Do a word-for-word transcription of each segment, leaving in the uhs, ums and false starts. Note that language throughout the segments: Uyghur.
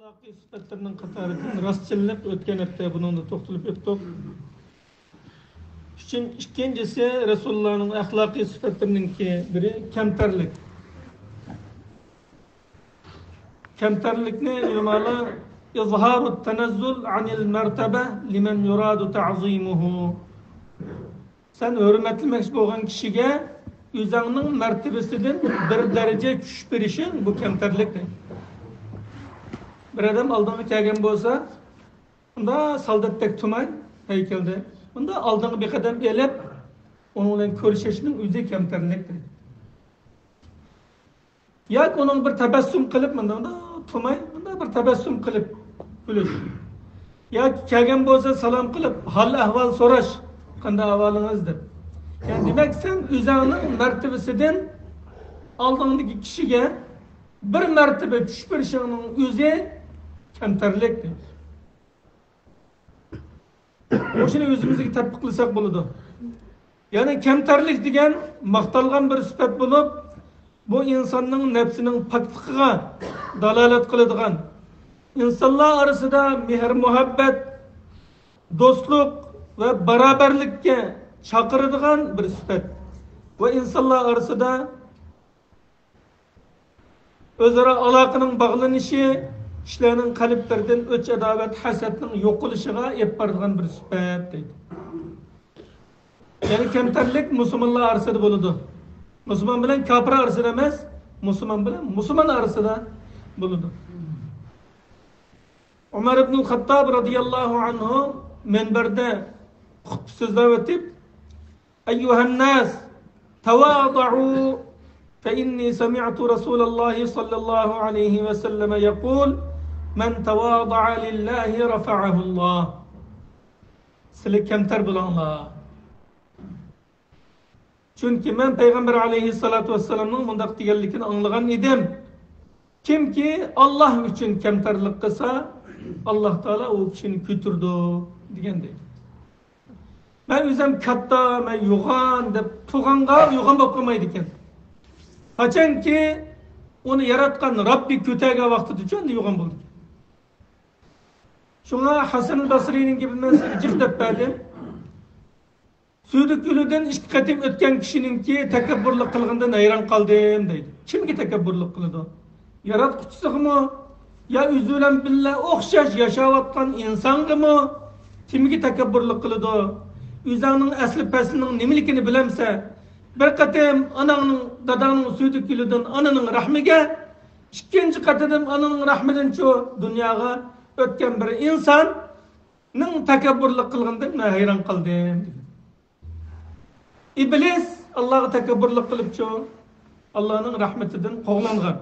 ئەخلاقىي سۈپەتلىرىنىڭ قاتارىدىن راستچىللىق، ئۆتكەن ھەپتە بۇنىڭدا توختىلىپ ئۆتتۇق. ئۈچىن-، ئىككىنچىسى، رەسۇلۇللانىڭ ئەخلاقىي سۈپەتلىرىنىڭكى بىرى كەمتەرلىك. كەمتەرلىكنى ئۆلىمالار «إظهار التنزل عن المرتبة لمن يراد تعظيمه». سەن ھۆرمەتلىمەكچى بولغان كىشىگە ئۆزۈڭنىڭ مەرتىۋىسىدىن بىر دەرىجە چۈشۈپ بېرىشىڭ، بۇ كەمتەرلىك دەيدۇ. بىر ئادەم ئالدىڭغا كەلگەن بولسا، ئۇندا سالداتتەك تۇرماي ھەيكەلدە، ئۇندا ئالدىڭغا بىر قەدەم ئېلىپ، ئۇنىڭ بىلەن كۆرۈشۈشنىڭ ئۆزى كەمتەرلىك دەيدۇ. ياكى ئۇنىڭ بىر تەبەسسۇم قىلىپ، مۇنداق، مۇنداق تۇرماي، مۇنداق بىر تەبەسسۇم قىلىپ كۈلۈش. ياكى كەلگەن بولسا سالام قىلىپ، ھال ئەھۋال سوراش، «قانداق ئەھۋالىڭىز؟» دەپ. يەنى دېمەك، سەن ئۆزۈڭنىڭ مەرتىۋىسىدىن ئالدىڭدىكى كىشىگە بىر مەرتىۋە چۈشۈپ بېرىشىڭنىڭ ئۆزى كەمتەرلىك. مۇشۇنى ئۆزىمىزگە تەتبىقلىساق بولىدۇ. يەنى كەمتەرلىك دېگەن ماختالغان بىر سۈپەت بولۇپ، بۇ ئىنساننىڭ نەپسىنىڭ پاكلىقىغا دالالەت قىلىدىغان، ئىنسانلار ئارىسىدا مېھىر-مۇھەببەت، دوستلۇق ۋە باراۋەرلىككە چاقىرىدىغان بىر سۈپەت ۋە ئىنسانلار ئارىسىدا ئۆزئارا ئالاقىنىڭ باغلىنىشى، كىشىلەرنىڭ قەلبلىرىدىن ئۆچ-ئاداۋەت، ھەسەتنىڭ يوقىلىشىغا ئېلىپ بارىدىغان بىر سۈپەت دەيدۇ. يەنى كەمتەرلىك مۇسۇلمانلار ئارىسىدا بولىدۇ. مۇسۇلمان بىلەن كاپىر ئارىسىدا ئەمەس، مۇسۇلمان بىلەن مۇسۇلمان ئارىسىدا بولىدۇ. ئۆمەر ئىبنۇل خەتتاب رەزىياللاھۇ ئەنھۇ مىنبەردە خۇتبە سۆزلەۋېتىپ، أيها الناس تواضعوا فإني سمعت رسول الله صلى الله عليه وسلم يقول من تواضع لله رفعه الله. سىلى كەمتەر بولۇڭلار. چۈنكى مەن پەيغەمبەر ئەلەيھىسسالاتۇ ۋەسسالامنىڭ مۇنداق دېگەنلىكىنى ئاڭلىغان ئىدىم. كىمكى ئاللاھ ئۈچۈن كەمتەرلىك قىلسا، ئاللاھ تائالا ئۇ كىشىنى كۆتۈرىدۇ، دېگەن دەيدۇ. مەن ئۆزۈم كاتتا، مەن يوغان دەپ تۇرغانغا يوغان بولۇپ قالمايدىكەن. قاچانكى ئۇنى ياراتقان رەببى كۆتەرگەن ۋاقتىدىچۇ ئەمدى يوغان بولىدىكەن. شۇڭا ھەسەن بەسرىنىڭ گېپىنى مەن سىزگە جىق دەپ بەردىم. سۈيدۈك يولىدىن ئىككى قېتىم ئۆتكەن كىشىنىڭكى تەكەببۇرلۇق قىلغىنىدىن ھەيران قالدىم دەيدۇ. كىمگە تەكەببۇرلۇق قىلىدۇ؟ ياراتقۇچىسىغىمۇ؟ يا ئۆزى بىلەن بىللە ئوخشاش ياشاۋاتقان ئىنسانغىمۇ؟ كىمگە تەكەببۇرلۇق قىلىدۇ؟ ئۆزۈڭنىڭ ئەسلى پەسلىنىڭ نېمىلىكىنى بىلەمسەن؟ بىر قېتىم ئاناڭنىڭ، داداڭنىڭ سۈيدۈك يولىدىن ئانىنىڭ رەھمىگە، ئىككىنچى قېتىم ئانىنىڭ رەھمىدىنچۇ دۇنياغا ئۆتكەن بىر ئىنساننىڭ تەكەببۇرلۇق قىلغىنىدىن مەن ھەيران قالدىم. ئىبلىس ئاللاھقا تەكەببۇرلۇق قىلىپچۇ، ئاللاھنىڭ رەھمىتىدىن قوغلانغان.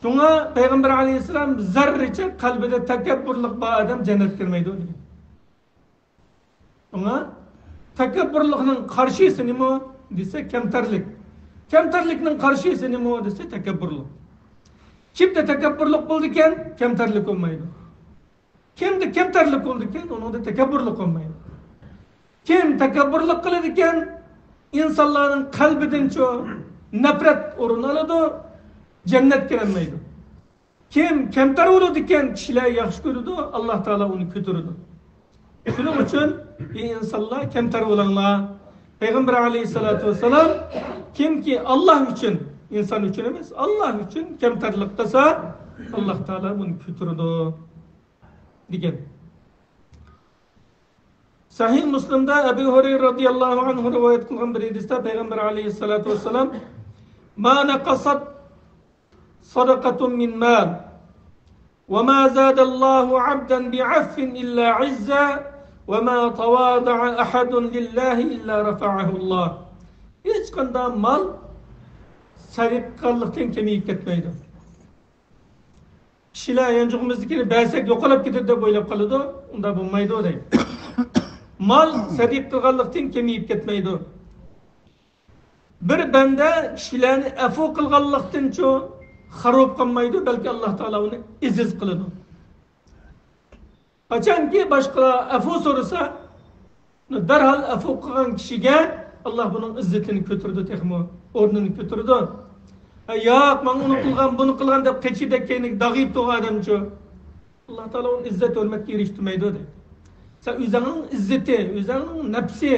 شۇڭا پەيغەمبەر ئەلەيھىسسالام زەررىچە قەلبىدە تەكەببۇرلۇق بار ئادەم جەننەتكە كىرمەيدۇ دېگەن. شۇڭا تەكەببۇرلۇقنىڭ قارشىسى نېمە دېسە، كەمتەرلىك. كەمتەرلىكنىڭ قارشىسى نېمە دېسە، تەكەببۇرلۇق. كىمدە تەكەببۇرلۇق بولىدىكەن، كەمتەرلىك بولمايدۇ. كىمدە كەمتەرلىك بولىدىكەن، ئۇنىڭدا تەكەببۇرلۇق بولمايدۇ. كىم تەكەببۇرلۇق قىلىدىكەن، ئىنسانلارنىڭ قەلبىدىنچۇ نەپرەت ئورۇن ئالىدۇ، جەننەتكە كىرەلمەيدۇ. كىم كەمتەر بولىدىكەن، كىشىلەر ياخشى كۆرىدۇ، ئاللاھ تائالا ئۇنى كۆتۈرىدۇ. شۇنىڭ ئۈچۈن، ئى ئىنسانلار، كەمتەر بولۇڭلار. پەيغەمبەر ئەلەيھىسسالاتۇ ۋەسسالام، كىمكى ئاللاھ ئۈچۈن، ئىنسان ئۈچۈن ئەمەس، ئاللاھ ئۈچۈن كەمتەرلىك قىلسا، ئاللاھ تائالا ئۇنى كۆتۈرىدۇ، دېگەن. سەھىھ مۇسلىمدا ئەبۇ ھۇرەيرە رەزىياللاھۇ ئەنھۇ رىۋايەت قىلغان بىر ھەدىستە پەيغەمبەر ئەلەيھىسسالاتۇ ۋەسسالام، ما نقصت صدقة من مال، وما زاد الله عبدا بعفو إلا عزا، وما تواضع أحد لله إلا رفعه الله. ھېچقانداق مال سەدىقە قىلغانلىقتىن كېمىيىپ كەتمەيدۇ. كىشىلەر يانچۇقىمىزدىكىنى بەرسەك يوقاپ كېتىدۇ دەپ ئويلاپ قالىدۇ. ئۇنداق بولمايدۇ دەيدۇ. مال سەدىقە قىلغانلىقتىن كېمىيىپ كەتمەيدۇ. بىر بەندە كىشىلەرنى ئەپۇ قىلغانلىقتىنچۇ خار بولۇپ قالمايدۇ، بەلكى ئاللاھ تائالا ئۇنى ئەزىز قىلىدۇ. قاچانكى باشقىلار ئەپۇ سورىسا، دەرھال ئەپۇ قىلغان كىشىگە ئاللاھ بۇنىڭ ئىززىتىنى كۆتۈرىدۇ، تېخىمۇ ئورنىنى كۆتۈرىدۇ. ياق، ماڭا ئۇنى قىلغان، بۇنى قىلغان دەپ قېچىدەك كەينىگە داغ يېيىپ تۇرغان ئادەمچۇ؟ ئاللا تائالا ئۇنى ئىززەت ھۆرمەتكە ئېرىشتۈرمەيدۇ دەيدۇ. سەن ئۆزۈڭنىڭ ئىززىتى، ئۆزۈڭنىڭ نەپسى،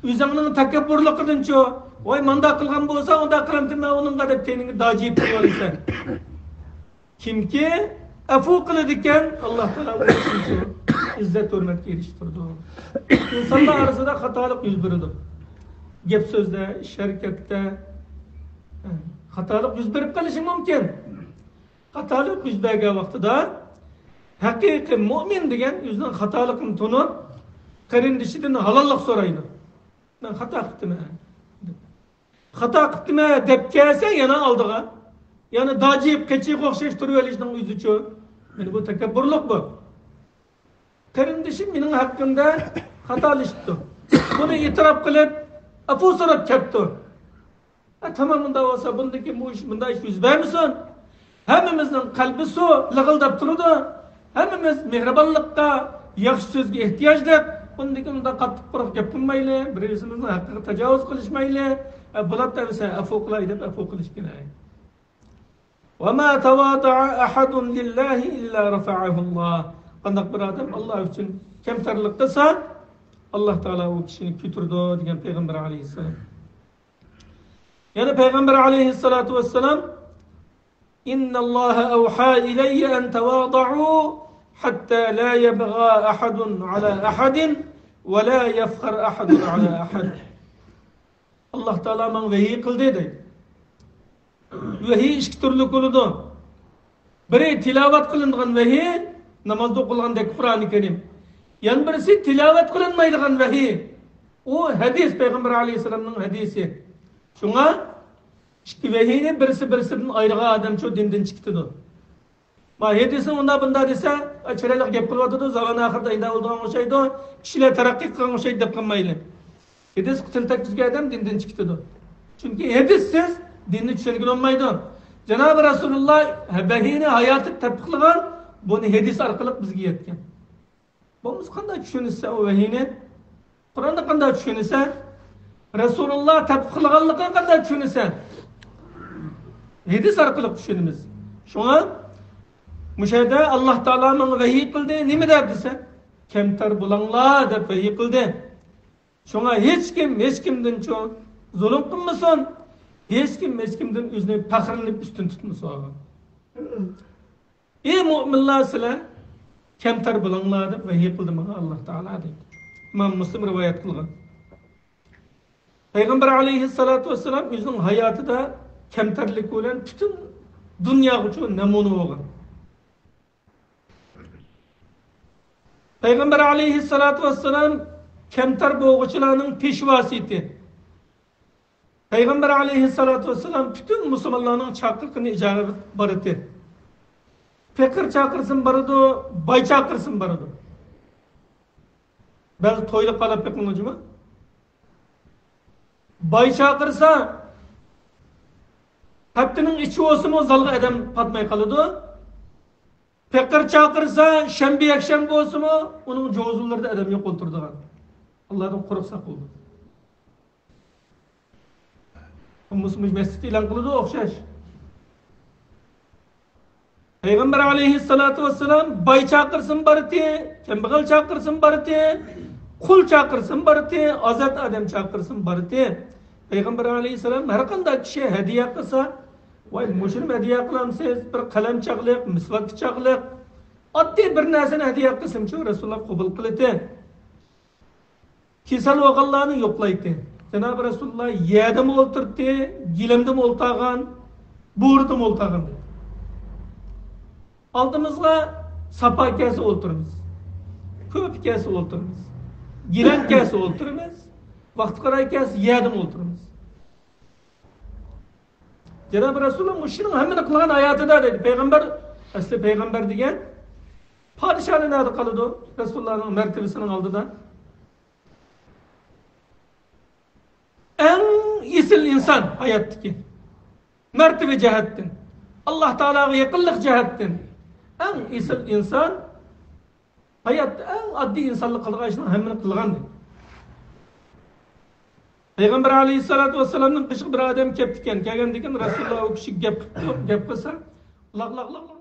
ئۆزۈڭنىڭ تەكەببۇرلۇقىدىنچۇ، ۋاي مانداق قىلغان بولسا ئۇنداق قىلامتىمەن ئۇنىڭغا دەپ كەينىگە داغ يېيىپ تۇرۇۋالىسەن. كىمكى ئەپۇ قىلىدىكەن، ئاللا تائالا ئۇنى ئىززەت ھۆرمەتكە ئېرىشتۈرىدۇ. ئىنسانلار ئارىسىدا خاتالىق يۈز بېرىدۇ. گەپ سۆزدە، ئىش ھەرىكەتتە خاتالىق يۈز بېرىپ قېلىشى مۇمكىن. خاتالىق يۈز بەرگەن ۋاقتىدا ھەقىقىي مۇئمىن دېگەن ئۆزىنىڭ خاتالىقىنى تونۇپ، قېرىندىشىدىن ھالاللىق سورايدۇ. مەن خاتا قىپتىمەن. خاتا قىپتىمەن دەپ كەلسە يەنە ئالدىغا، يەنە داغ يېيىپ قېچىغا ئوخشاش تۇرۇۋېلىشنىڭ ئۆزىچۇ. مانا بۇ تەكەببۇرلۇق بۇ. قېرىندىشىم مېنىڭ ھەققىمدە خاتالىشىپتۇ. بۇنى ئېتىراپ قىلىپ، ئەپۇ سوراپ كەپتۇ. ھە، تامام، ئۇنداق بولسا، بۇندىن كېيىن بۇ ئىش، بۇنداق ئىش يۈز بەرمىسۇن. ھەممىمىزنىڭ قەلبى سۇ، لىغىلداپ تۇرىدۇ. ھەممىمىز مېھرىبانلىققا، ياخشى سۆزگە ئېھتىياجلىق. بۇندىن كېيىن ئۇنداق قاتتىق قۇرۇق گەپ قىلمايلى، بىر-بىرىمىزنىڭ ھەققىگە تاجاۋۇز قىلىشمايلى. ھە، بولاتتى ئەمىسە، ئەپۇ قىلاي دەپ ئەپۇ قىلىش كېرەك. وما تواضع أحد لله إلا رفعه الله. قانداق بىر ئادەم ئاللا ئۈچۈن كەمتەرلىك قىلسا، ئاللا تائالا ئۇ كىشىنى كۆتۈرىدۇ دېگەن پەيغەمبەر ئەلەيھىسسالام. يەنە پەيغەمبەر ئەلەيھىسسالاتۇ ۋەسسالام، إن الله أوحى إلي أن تواضعوا حتى لا يبغى أحد على أحد ولا يفخر أحد على أحد. ئاللا تائالا ماڭا ۋەھىي قىلدى دەيدۇ. ۋەھىي ئىككى تۈرلۈك بولىدۇ. بىرى تىلاۋەت قىلىنغان ۋەھىي، نامازدا ئوقۇلغاندەك قۇرئانى كەرىم. يەنە بىرسى تىلاۋەت قىلىنمايدىغان ۋەھىي. ئۇ ھەدىس، پەيغەمبەر ئەلەيھىسسالامنىڭ ھەدىسى. شۇڭا ئىككى ۋەھىينى بىرسى بىرسىدىن ئايرىغان ئادەمچۇ دىندىن چىقىتىدۇ. ما ھەدىسنى ئۇنداق بۇنداق دېسە، ئا، چىرايلىق گەپ قىلىۋاتىدۇ، زامان ئاخىرىدا ئەينە بولىدىغان ئوخشايدۇ، كىشىلەر تەرەققىي قىلغان ئوخشايدۇ دەپ قالمايلى. ھەدىسكە تىل تەگكۈزگەن ئادەم دىندىن چىقىتىدۇ. چۈنكى ھەدىسسىز دىننى چۈشەنگىلى بولمايدۇ. جانابى رەسۇلۇللا ۋەھىينى ھاياتىدا تەتبىق قىلغان، بۇنى ھەدىس ئارقىلىق بىزگە يەتكەن. بولمىسا قانداق چۈشىنىسەن ئۇ ۋەھىينى؟ قۇرئاننى قانداق چۈشىنىسەن؟ رەسۇلۇللا تەتبىق قىلغانلىقىنى قانداق چۈشىنىسەن؟ ھەدىس ئارقىلىق چۈشىنىمىز. شۇڭا مۇشۇ يەردە ئاللا تائالا ماڭا ۋەھىي قىلدى، نېمە دەپ دېسە، كەمتەر بولۇڭلار دەپ ۋەھىي قىلدى. شۇڭا ھېچكىم ھېچكىمدىنچۇ زۇلۇم قىلمىسۇن، ھېچكىم ھېچكىمدىن ئۆزىنى پەخىرلىنىپ ئۈستۈن تۇتمىسۇن. ئى مۆمىنلەر، سىلەر كەمتەر بولۇڭلار دەپ ۋەھىي قىلدى ماڭا ئاللا تائالا دەيدۇ. ئىمام مۇسلىم رىۋايەت قىلغان. پەيغەمبەر ئەلەيھىسسالاتۇ ۋەسسالام ئۆزىنىڭ ھاياتىدا كەمتەرلىك بىلەن پۈتۈن دۇنياغىچۇ نەمۇنە بولغان. پەيغەمبەر ئەلەيھىسسالاتۇ ۋەسسالام كەمتەر بولغۇچىلارنىڭ پېشۋاسى ئىدى. پەيغەمبەر ئەلەيھىسسالاتۇ ۋەسسالام پۈتۈن مۇسۇلمانلارنىڭ چاقىرىقىنى ئىجابەت بارىتى. پېقىر چاقىرسىمۇ بارىدۇ، باي چاقىرسىمۇ بارىدۇ. بەزى تويلۇق بالاپ بېقىڭلار جۇمۇ. باي چاقىرسا، ھەپتىنىڭ ئىچى بولسىمۇ زالغا ئادەم پاتماي قالىدۇ. پېقىر چاقىرسا، شەنبە، يەكشەنبە بولسىمۇ، ئۇنىڭ جوزۇنلىرىدا ئادەم يوق ئولتۇرىدىغان. ئاللادىن قورقسا بولىدۇ. مۇسۇلمان مەسچىت ئېلان قىلىدۇ ئوخشاش. پەيغەمبەر ئەلەيھىسسالاتۇ ۋەسسالام باي چاقىرسىمۇ بارىتى، كەمبەغەل چاقىرسىمۇ بارىتى، قۇل چاقىرسىمۇ بارىتى، ئازاد ئادەم چاقىرسىمۇ بارىتى. پەيغەمبەر ئەلەيھىسسالام ھەر قانداق كىشى ھەدىيە قىلسا، ۋاي، مۇشۇنى ھەدىيە قىلامسىز؟ بىر قەلەم چاغلىق، مىسۋاك چاغلىق، ئاددىي بىر نەرسىنى ھەدىيە قىلسىمۇچۇ، رەسۇلۇللا قوبۇل قىلىتى. كېسەل بولغانلارنى يوقلايتتى. جانابى رەسۇلۇللا يەردىمۇ ئولتۇرتتى، گىلەمدىمۇ ئولتۇرغان، بورىدىمۇ ئولتۇرغان. ئالدىمىزغا ساپا كەلسە ئولتۇرىمىز، كۆپە كەلسە ئولتۇرىمىز، گىلەم كەلسە ئولتۇرىمىز، ۋاقتى قاراي كەلسە يەردىمۇ ئولتۇرىمىز. جانابى رەسۇلۇللا مۇشۇنىڭ ھەممىنى قىلغان ھاياتىدا دەيدۇ. پەيغەمبەر، ئەسلى پەيغەمبەر دېگەن پادىشاھلار نەدە قالىدۇ؟ رەسۇلۇللانىڭ مەرتىۋىسىنىڭ ئالدىدا. ئەڭ ئېسىل ئىنسان ھاياتتىكى. مەرتىۋە جەھەتتىن، ئاللا تائالاغا يېقىنلىق جەھەتتىن ئەڭ ئېسىل ئىنسان ھاياتتا ئەڭ ئاددىي ئىنسانلىق قىلىدىغان ئىشنىڭ ھەممىنى قىلغان دەيدۇ. پەيغەمبەر ئەلەيھىسسالاتۇ ۋەسسالامنىڭ قېشىغا بىر ئادەم كەپتىكەن. كەلگەندىكىن رەسۇلۇللا ئۇ كىشىگە گەپ قىپتۇ. گەپ قىلسا، لاق، لاق، لاق، لاق.